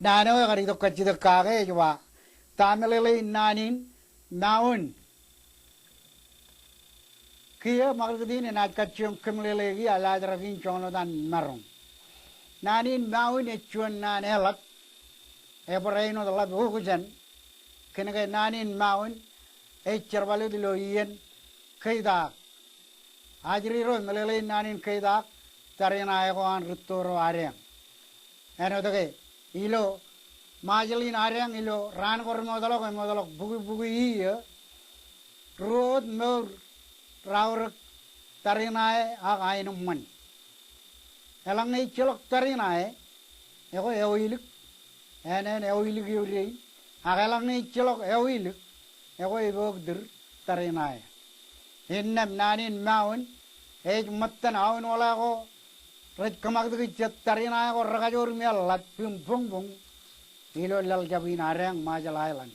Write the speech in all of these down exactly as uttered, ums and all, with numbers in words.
Naan eo ekar itok kajjitōk kake ej ba, ta meḷeḷein naan in mawōn? Kiiō ṃakūtkūt in enaaj kajjioñ kōmeḷeḷeiki alaajrak in joñan wōt an maroñ. Naan in mawōn ej juon naan eḷap, ebōr āinwōt ḷap okjān, kōnke naan in mawōn ej jerbal wōt ilo iien keitaak. Ajri ro meḷeḷein naan in keitaak, tariṇae ko an rūtto ro adeañ. Āinwōt ke ilo Ṃajeḷ in adeañ ilo raan ko remootḷọk, emootḷọk bukwi bukwi iiō, ruo wōt mour raorōk, tariṇae ak aenōṃṃan. Eḷaññe ejjeḷọk tariṇae, ekwe eoilik, āneen eoilik eo dein, ak eḷaññe ejjeḷọk eoilik, ekwe epooktir tariṇae. Innām naan in mawōn ej ṃōttan aoinwōḷā ko rej kōṃakūtkūt jet tariṇae ko rekajoor im eḷap im boñboñ ilo laḷ jab in adeañ Ṃajeḷ Island.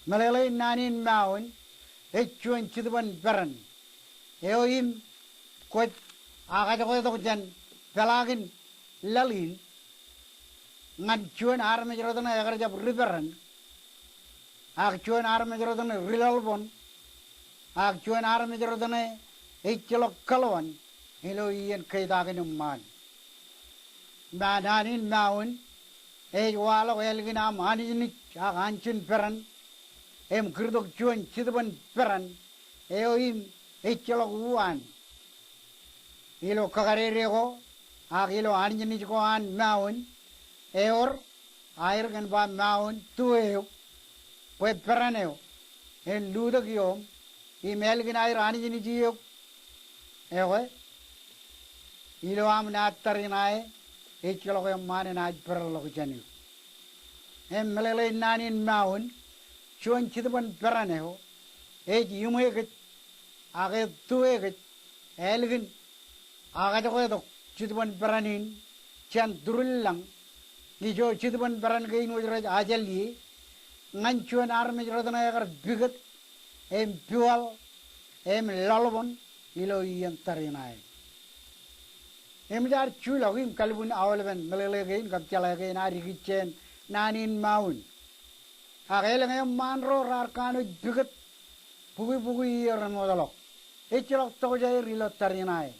Meḷeḷein naan in mawōn ej juon jetōb in peran eo im kwōj akajoketok jān peḷaakin laḷ in ñan juon armej rot ṇe ekar jab ri peran, ak juon armej rot ṇe ri laḷbon, ak juon armej rot ṇe ejjeḷọk kaḷoan ilo iien keitaakin eṃṃaan. Naan in mawōn ej waḷọk ālikin aṃ anijnij ak anjin peran, im kūrtok juon jetōb in peran eo im ejjeḷọk uwaan. Ilo kakadede ko ak ilo anijnij ko an mawōn, ewōr aer kōn ba mawōn tuwe eok, bwe peran eo en lutōk ioom im ālikin aer anijnij eok, ekwe ilo aṃ naaj tariṇae, ejjeḷọk eṃṃaan enaaj pereḷḷọk jān eok. Im meḷeḷein naan in mawōn, juon jetōb in peran eo ej iṃwe kōj ak ej tuwe kōj ālikin akajoketok jetōb in peran in jān turin lañ, ijo jetōb in peran kein wōj rej ajālie ñan juon armej rot ṇe ekar pikōt im piwaḷ im laḷbon ilo iien tariṇae. Eṃōj ad juḷọk im kalbwin aolepen meḷeḷe kein kab jeḷā kein ad ikijjeen naan in mawōn. Ak elōñ eṃṃaan ro raar kanooj pikōt bukwi bukwi iiō remootḷọk. Ejjeḷọk tokjāer ilo tariṇae.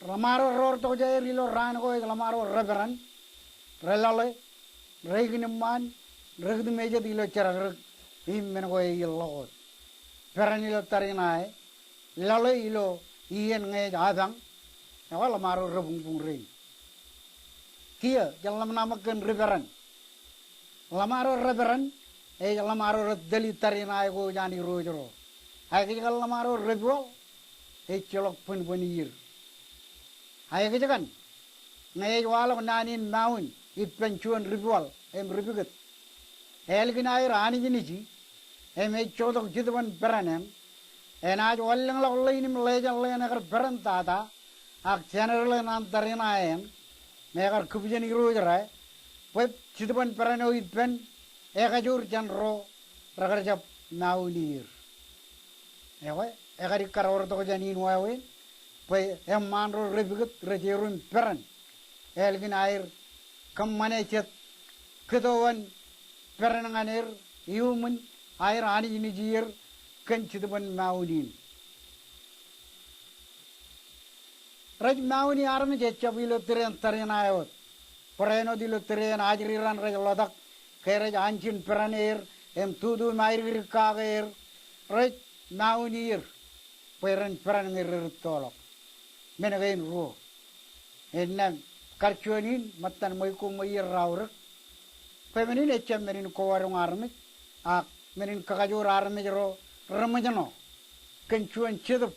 Ḷōṃaro roor tokjāer ilo raan ko ej ḷōṃaro reperan, relaḷe, reikin eṃṃaan, rekūtmejet ilo jerọkrọk im men ko eilọk wōt. Peran ilo tariṇae, laḷe ilo iien ñe ej apañ, ekwe ḷōṃaro rebuñbuñ rein. Kiiō jen ḷōmṇak ṃōk kōn ri peran. Ḷōṃaro reperan ej ḷōṃaro retōl tariṇae ko ej an irooj ro. Aekjekar ḷōṃaro repiwaḷ ejjeḷọk bōnbōn iier. Aekjekar ñe ej waḷọk naan in mawōn ippān juon repiwaḷ im repikōt, ālikin aer anijniji im ejjotok jetōb in peran eṇ, enaaj wanlōñḷọk ḷein im ḷeejān ḷein ekar peran tata ak jenereḷe ṇe an tariṇae eṇ, me ekar kūpjān irooj ro, bwe jetōb in peran eo ippān ekajoor jān ro rekar jab mawōn iier. Ekwe, ekar ikkar wōr tokjān in wāween, bwe eṃṃaan ro repikōt rej erom peran ālikin aer kōṃṃane jet kōto an peran ñan er iuṃwin aer anijnij iier kōn jetōb in mawōn in. Rej mawōni armej ejjab ilo tōre in tariṇae wōt. Bōran wōt ilo tōre in ajri raṇ rej ḷotak ke rej anjin peran er im tutu im aerikdik kake er, rej mawōni er bwe ren peran ñe rerūttoḷọk. Men kein ruo. Innām kar juon in ṃōttan ṃweiuk ko ṃweiier raorōk. Bwe men in ejjab men in kowadoñ armej, ak men in kakajoor armej ro reṃōjṇọ kōn juon jetōb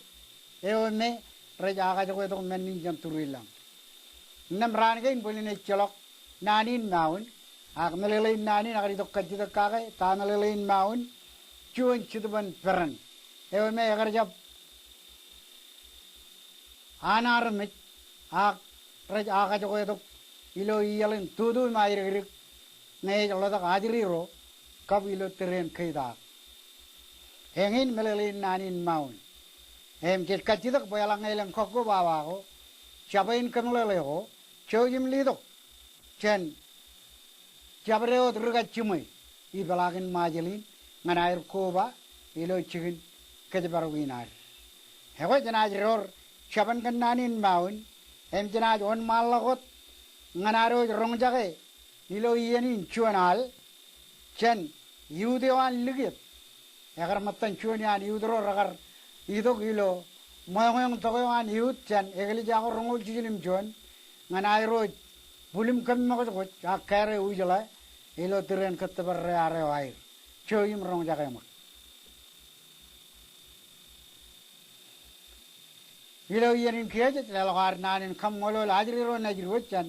eo me rej akajoketok men in jān turi lañ. Innām raan kein bōlen ejjeḷọk naan in mawōn, ak meḷeḷein naan in ekar itok kajjitōk kake, ta meḷeḷein mawōn? Juon jetōb in peran eo me ekar jab an armej, ak rej akajoketok ilo iaḷ in tutu im aerikdik ñe ej ḷotak ajri ro kab ilo tōre in keitaak. Eñin meḷeḷein naan in mawōn. Im jej kajjitōk bwe eḷaññe elōñ kọkkobaba ko, jabōn kōmeḷeḷe ko, jouj im letok jān jabdewōt ri kajjimwe ipeḷaakin Ṃajeḷ in ñan aer koba ilo jikin kōjparok in ad. Ekwe jenaaj door jabōn kōn naan in mawin im jenaaj wōnṃaanḷọk wōt ñan ad wōj roñjake ilo iien in juon al jān youth eo an Likiep. Ekar ṃōttan juon iaan youth ro rekar itok ilo ṃweo eo an tok eo an youth jān eklejia ko roñoul jiljilimjuon ñan aer wōj bwilōñ kōm ṃōkajkōj ak kōrā ujeḷā ilo tūren kōttōpar rear eo aer. Jo im roñjake ṃōk. Ilo iien in kiiō jej leḷọk ad naan in kaṃṃoolol ajri ro nejid wōj jān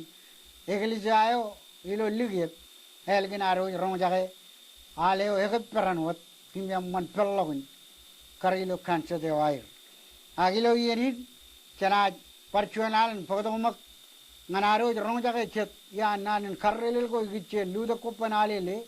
eklejia eo ilo Likiep ālikin ad wōj roñjake al eo ekōb peran wōt im eṃṃan peḷḷọk in kar ilo concert eo aer. Ak ilo iien in jenaaj bar juon alen bōktok ṃōk ñan ad wōj roñjake jet iaan naan in karreelel ko ikijjien Lute Kobban Alele